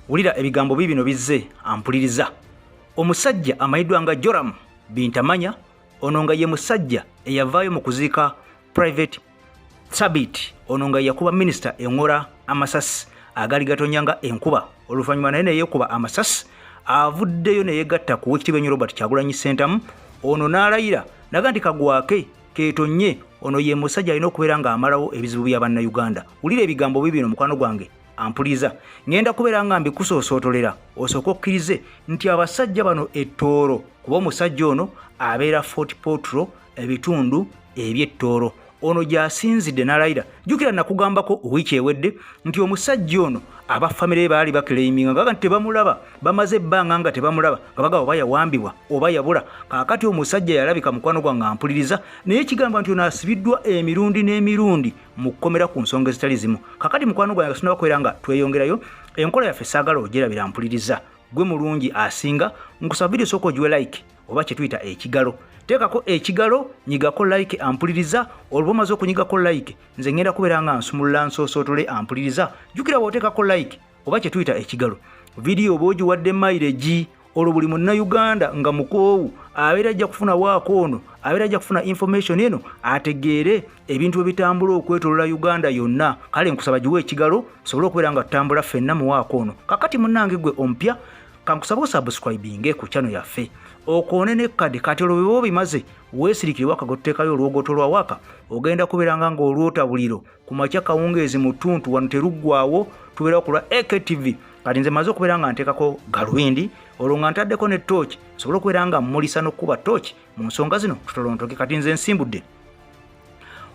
Wulira ebigambo biibino bizze ampuliriza. Omusajja amanyiddwa nga Joram Bintamanya, ono nga ye musajja eyavaayo mu kuziika Private Sabit, ono nga yakuba minisita eŋora amasasi agaali gatonya nga enkuba, oluvannyuma naye neyeekuba amasasi, avuddeyo neyegatta ku wekitiibwa ennyo Robert Kyagulanyi Ssentamu. Ono n'alayira naga nti kagwake keetonye, ono ye musajja alina okubeera ng'amalawo ebizibu bya Bannayuganda. Wulira ebigambo bibino mukwano gwange ampuliza, ŋŋenda kubeera nga mbikusosootolera osooke okkirize nti abasajja bano ettooro, kuba omusajja ono abeera Fort Portal, ebitundu eby'ettooro, ono gy'asinzidde n'alayira. Jjukira nakugambako wiiki ewedde nti omusajja ono aba famire ye baali bakireiminga nga nti tebamulaba, bamaze ebbanga nga tebamulaba, nga bagamba oba yawambibwa oba yabula. Kaakati omusajja yalabika, mukwano gwange ampuliriza, naye kigamba nti ono asibiddwa emirundi n'emirundi mu kkomera ku nsonga ezitali zimu. Kakati mukwano gwange, sinaba kubeera nga tweyongerayo, enkola yaffe saagala ogyerabira. Mpuliriza gwe mulungi asinga, nkusaba vidiyo sooka ogiwe like oba kyetuyita ekigalo, teekako ekigalo, nyigako like ampuliriza. Olwo omaze okunyigako like, nze ngenda kubeera nga nsumulula nsoosootole. Ampuliriza, jjukira bw'oteekako like oba kyetuyita ekigalo, vidiyo oba ogiwadde mileage. Olwo buli Munnayuganda nga mukoowu abeera ajja kufuna waako, ono abeera ajja kufuna information eno, ategeere ebintu ebitambula okwetolola Uganda yonna. Kale nkusaba giwe ekigalo osobole okubeera nga tutambula ffenna muwaako ono. Kakati munnange gwe omupya, kankusaba osubscribinge ku channel yaffe, okoone nekkade. Kati olwo bwe obimaze, weesirikire waka gotuteekayo olwogoto lwa waka, ogenda kubeera nga ng'olwota buliro ku makya kawungeezi mu ttuntu. Wano teruggwawo, tubeerawo ku lwa AKTV. Kati nze maze okubeera nga nteekako galubindi, olwo nga ntaddeko ne tooki nsobole okubeera nga mmulisa n'okukuba tooki mu nsonga zino tutolontoke. Kati nze nsimbudde.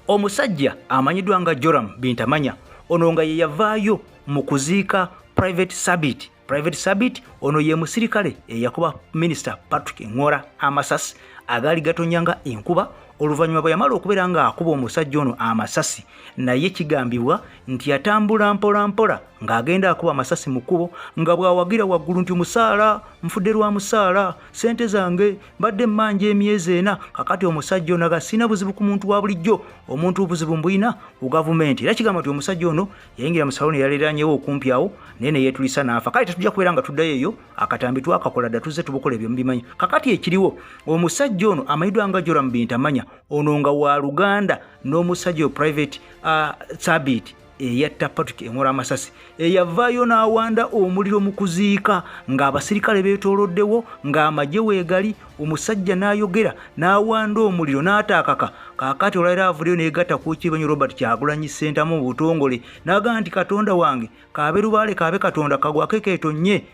Omusajja amanyiddwa nga Joram Bintamanya, ono nga ye yavaayo mu kuziika Private Sabit. Private Sabit ono ye musirikale eyakuba minisita Patrick Ngora amasasi agaali gatonya nga enkuba. Oluvannyuma bwe yamala okubeera ng'akuba omusajja ono amasasi, naye kigambibwa nti yatambula mpola mpola ng'agenda akuba amasasi mu kkubo, nga bw'awagira waggulu nti musaala, nfudde lwa musaala, ssente zange mbadde mmanja emyezi 4. Kakati omusajja ono aga sirina buzibu ku muntu wa bulijjo, omuntu obuzibu mbulina ku gavumenti. Era kigamba nti omusajja ono yayingira mu saloni eyaleeranyewo okumpi awo, naye neyeetulisa n'afa. Kale tetujja kubeera nga tuddayo eyo, akatambi twakakola dda, tuzze tubukola, ebyo mubimanyi. Kakati ekiriwo, omusajja ono amanyiddwa nga Joram Bintamanya, ono nga wa luganda n'omusajja oyo Private Sabit eyatta Patrick Engola amasasi, eyavaayo n'awanda omuliro mu kuziika ng'abasirikale beetooloddewo, ng'amagye weegali, omusajja n'ayogera n'awanda omuliro n'ataakaka. Kaakati olwaliro avuddeyo neegatta ku kibenyo Robert Kyagulanyi Ssentamu mu butongole, n'agamba nti Katonda wange kaabe lubaale kaabe Katonda kagwake keetonnye,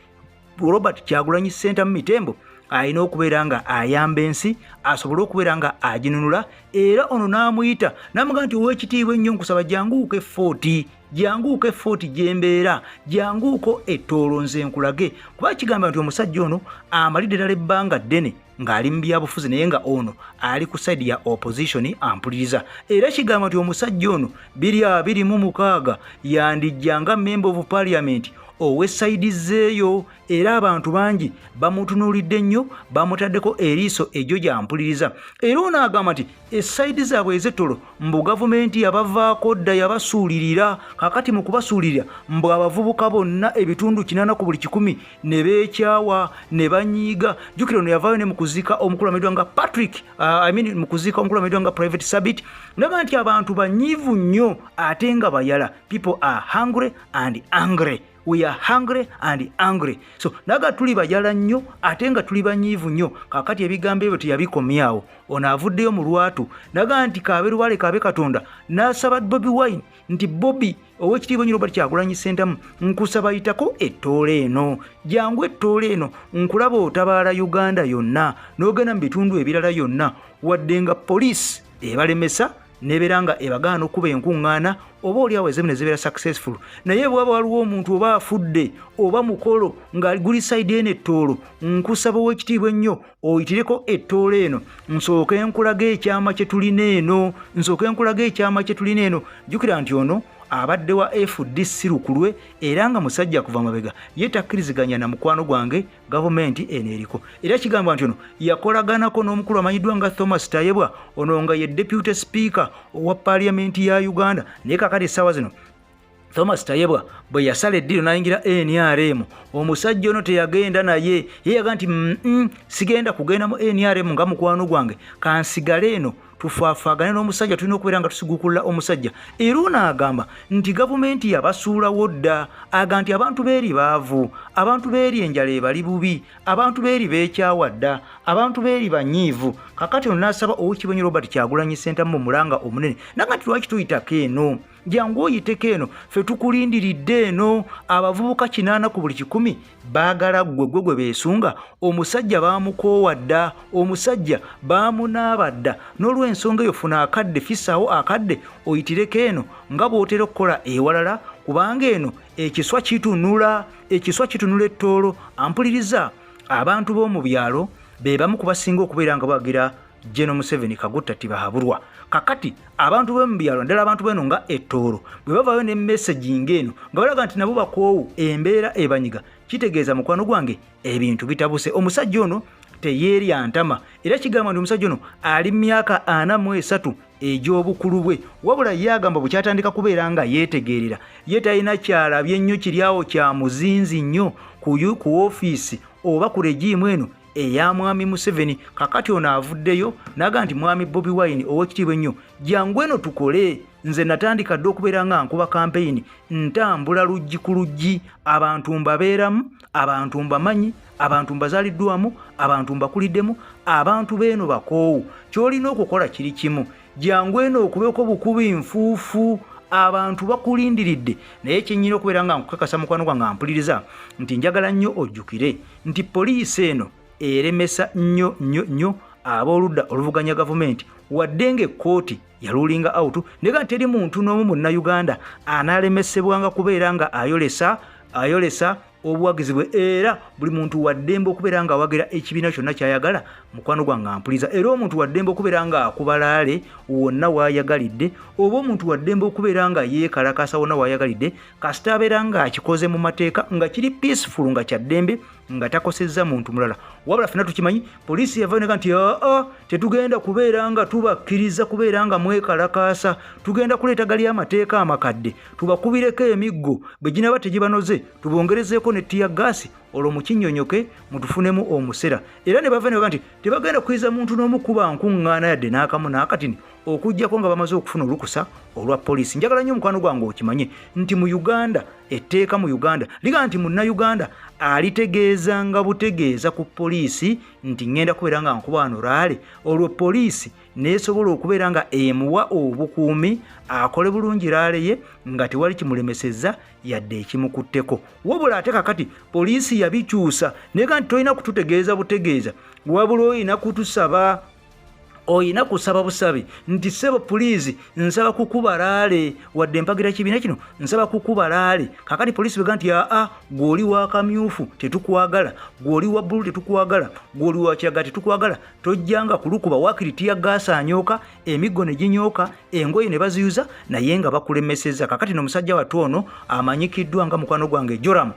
Robert Kyagulanyi Ssentamu mitembo alina okubeera nga ayamba ensi asobole okubeera nga aginunula. Era ono n'amuyita n'amugamba nti ow'ekitiibwa ennyo, nkusaba janguuko efooti, janguuko efooti gyembeera, janguuko ettoolo nze nkulage. Kuba kigamba nti omusajja ono amalidde ddala ebbanga ddene ng'ali mu byabufuzi, naye nga ono ali ku side ya opposition. Ampuliriza, era kigamba nti omusajja ono 2026 yandijja nga member of parliament ow'e side zeeyo, era abantu bangi bamutunuulidde nnyo, bamutaddeko eriiso egyo gyampuliriza. Era ono agamba nti e side zaabwe ez'ettolo mbu gavumenti yabavaako dda, yabasuulirira. Kakati mu kubasuulirira, mbu abavubuka bonna ebitundu 80 ku buli 100 ne beekyawa ne banyiiga. Jjukira ono yavaayo ne mu kuziika omukulu amanyiddwa nga Patrick, I mean mu kuziika omukulu amanyiddwa nga Private Sabit, naga nti abantu banyiivu nnyo ate nga bayala. People are hungry and angry, we are hungry and angry. So naga tuli bayala nnyo ate nga tuli banyiivu nnyo. Kakati ebigambo ebyo teyabikomyawo, ono avuddeyo mu lwatu naga nti kaabe lubaale kaabe Katonda, n'asaba Bobi Wine nti Bobi, owekitiibwa nnyo Robert Kyagulanyi Ssentamu, nkusaba yitako ettoola eno, jangu ettoola eno nkulaba otabaala Uganda yonna n'ogenda mu bitundu ebirala yonna, wadde nga poliisi ebalemesa nebeera nga ebagaana okuba enkuŋŋaana, oba oli awo ezimu ne zibeera successful. Naye bwaba waliwo omuntu oba afudde oba mukolo nga guli side eno ettoolo, nkusaba ow'ekitiibwa ennyo oyitireko ettoolo eno nsooke nkulaga ekyama kye tulina eno, nsooke nkulaga ekyama kye tulina eno. Jjukira nti ono abadde wa FDC lukulwe, era nga musajja kuva mabega ye takkiriziganya na mukwano gwange gavumenti eno eriko. Era kigambwa nti ono yakolaganako n'omukulu amanyiddwa nga Thomas Tayebwa, ono nga ye deputy speaker owa paaliyamenti ya Uganda. Naye kakati essaawa zino Thomas Tayebwa bwe yasala eddiiro n'ayingira NRM, omusajja ono teyagenda naye. Ye yaga nti sigenda kugenda mu NRM nga mukwano gwange, kansigale eno tufaafaagane n'omusajja, tulina okubeera nga tusigukulula omusajja. Era ono agamba nti gavumenti yabasuulawo dda, aga nti abantu beeri baavu, abantu beeri enjala ebali bubi, abantu beeri beekyawa dda, abantu beeri banyiivu. Kakati ono n'asaba Oweekitiibwa Robert Kyagulanyi Ssentamu mu mulanga omunene naga nti lwaki tuyitako eno, jangu oyiteko eno, ffe tukulindiridde eno. Abavubuka 8 ku buli 100 baagala ggwe, gwe gwe beesunga. Omusajja baamukoowa dda, omusajja baamunaaba dda. N'olw'ensonga eyo funa akadde, fissaawo akadde oyitireko eno nga bw'otera okukola ewalala, kubanga eno ekiswa kitunula, ekiswa kitunula ettoolo. Ampuliriza, abantu b'omu byalo be bamu ku basinga okubeera nga bawagira General Museveni Kaguta Tibahaburwa. Kakati abantu b'omu byalo, naddala abantu b'eno nga ettoolo, bwe bavaayo ne messaging eno nga balaga nti nabo bakoowu, embeera ebanyiga, kitegeeza mukwano gwange ebintu bitabuse. Omusajja ono teyeerya ntama, era kigamba nti omusajja ono ali myaka 43 egy'obukulu bwe, wabula ye agamba bwe kyatandika kubeera nga yeetegeerera, ye talina kyalabye nnyo kiri awo kya muzinzi nnyo ku ofiisi oba ku regime eno eya mwami Museveni. Kakati ono avuddeyo n'agamba nti mwami Bobi Wine ow'ekitiibwa ennyo, jangu eno tukole. Nze natandika dda okubeera nga nkuba kampeyini, ntambula luggi ku luggi, abantu mbabeeramu, abantu mbamanyi, abantu mbazaaliddwamu, abantu mbakuliddemu, abantu beeno bakoowu. Ky'olina okukola kiri kimu, jangu eno okubeko bukubi nfuufu, abantu bakulindiridde. Naye kyennyina okubeera nga nkukakasa mukwano gwange ampuliriza nti njagala nnyo ojjukire nti poliisi eno eremesa nnyo nnyo nnyo ab'oludda oluvuganya gavumenti, wadde ng'ekkooti yarulinga out naye teri muntu n'omu munnayuganda anaalemesebwanga kubeera nga ayolesa obuwagizi bwe, era buli muntu waddembe okubeera nga awagira ekibiina kyonna kyayagala. Mukwano gwange ampuliza, era omuntu waddembe okubeera nga akubalaale wonna waayagalidde, oba omuntu waddembe okubeera nga yeekalakasa wonna waayagalidde, kasita abeera ng'akikoze mu mateeka, nga kiri peaceful, nga kyaddembe, nga takosezza muntu mulala. Wabula ffenna tukimanyi poliisi yavayo nega nti aa, tetugenda kubeera nga tubakkiriza kubeera nga mwekalakaasa, tugenda kuleeta gali amateeka amakadde, tubakubireko emiggo, bwe ginaba tegibanoze tubongerezeeko ne tear gas, olwo mukinnyonnyoke mutufunemu omusera. Era ne bava ne baga nti tebagenda kukkiriza muntu n'omu kuba nkuŋŋaana yadde n'akamu n'akatini, okuggyako nga bamaze okufuna olukusa olwa poliisi. Njagala nnyo omukwano gwange okimanye nti mu Uganda, etteeka mu Uganda liga nti munnayuganda alitegeezanga butegeeza ku poliisi nti ŋŋenda kubeera nga nkuba wano rally, olwo poliisi n'esobola okubeera nga emuwa obukuumi akole bulungi rally ye nga tewali kimulemesezza yadde ekimukutteko. Wabula ate kakati poliisi yabikyusa nega nti tolina kututegeeza butegeeza, wabula olina kutusaba, oyina kusaba busabi nti ssebo puliizi nsaba kukuba rally, wadde mpagira kibiina kino nsaba kukuba rally. Kakati poliisi bega nti aa, gw'oli wa kamyufu tetukwagala, gw'oli wa bbulu tetukwagala, gw'oli wa kiragala tetukwagala, tojjanga kulukuba, waakiri tear gas anyooka, emiggo ne ginyooka, engoye ne baziyuza, naye nga bakulemesezza. Kakati n'omusajja wattu ono amanyikiddwa nga mukwano gwange Joram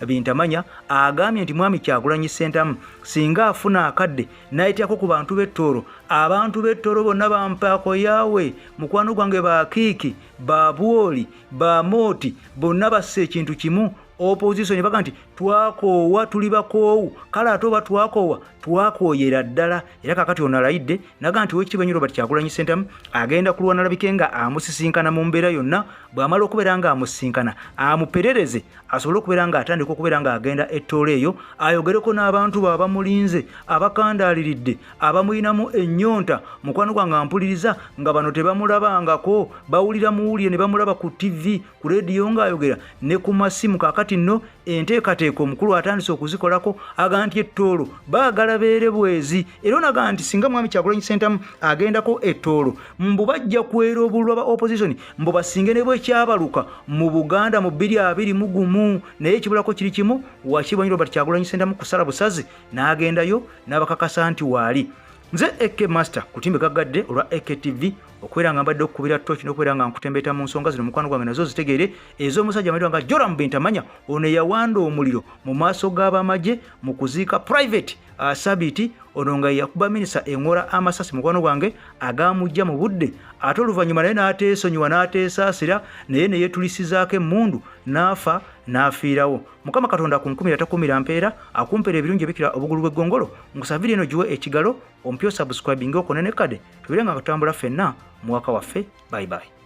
Bintamanya agambye nti mwami Kyagulanyi Ssentamu singa afuna akadde n'ayityako ku bantu b'ettoolo, abantu b'ettoolo bonna bampaako yaawe, mukwano gwange bakiiki babwoli bamooti bonna bassa ekintu kimu, opposition baga nti twakoowa, tuli bakoowu. Kale ate oba twakoowa, twakooyera ddala. Era kakati ono alayidde naga nti Oweekitiibwa ennyo Robert Kyagulanyi Ssentamu agenda kulwana alabike nga amusisinkana mu mbeera yonna, bw'amala okubeera nga amusisinkana amuperereze asobole okubeera nga atandika okubeera ng'agenda ettoolo eyo ayogereko n'abantu be abamulinze, abakandaaliridde, abamuyinamu ennyonta. Mukwano gwange ampuliriza, nga bano tebamulabangako, bawulira muwulire ne bamulaba ku TV, ku rediyo ng'ayogera ne ku masimu. Kaakati nno enteekateeka omukulu atandise okuzikolako, aga nti ettoolo baagala beere bwezi. Era onaga nti singa mwami Kyagulanyi Ssentamu agendako ettoolo, mbu bajja kwera obulwa ba opposition, mbu basinge ne bwekyabaluka mu Buganda mu 2021. Naye ekibulako kiri kimu, wakibonyi Robert Kyagulanyi Ssentamu kusala busazi n'agendayo n'abakakasa nti waali. Nze AK Master kutimbe gaggadde olwa AKTV, okubeera nga mbadde okukubira toki n'okubeera nga nkutembeeta mu nsonga zino, mukwano gwange, nazo zitegeere ez'omusajja amanyiddwa nga Joram Bintamanya, ono eyawanda omuliro mu maaso g'abamagye mu kuziika Private Sabiti. Ono nga yeyakuba minisita Engora amasasi, mukwano gwange, agamujja mu budde, ate oluvannyuma naye n'ateesonyiwa, n'ateesaasira, naye ne yeetulisizaako emmundu n'afa n'afiirawo. Mukama Katonda akunkumira takumira mpeera, akumpeera ebirungi ebikira obugulu bw'eggongolo. Nkusaba eno giwe ekigalo ompya, osubscribinga, okone ne kade, tubeere nga tutambula ffenna muwaka waffe. Bye bye.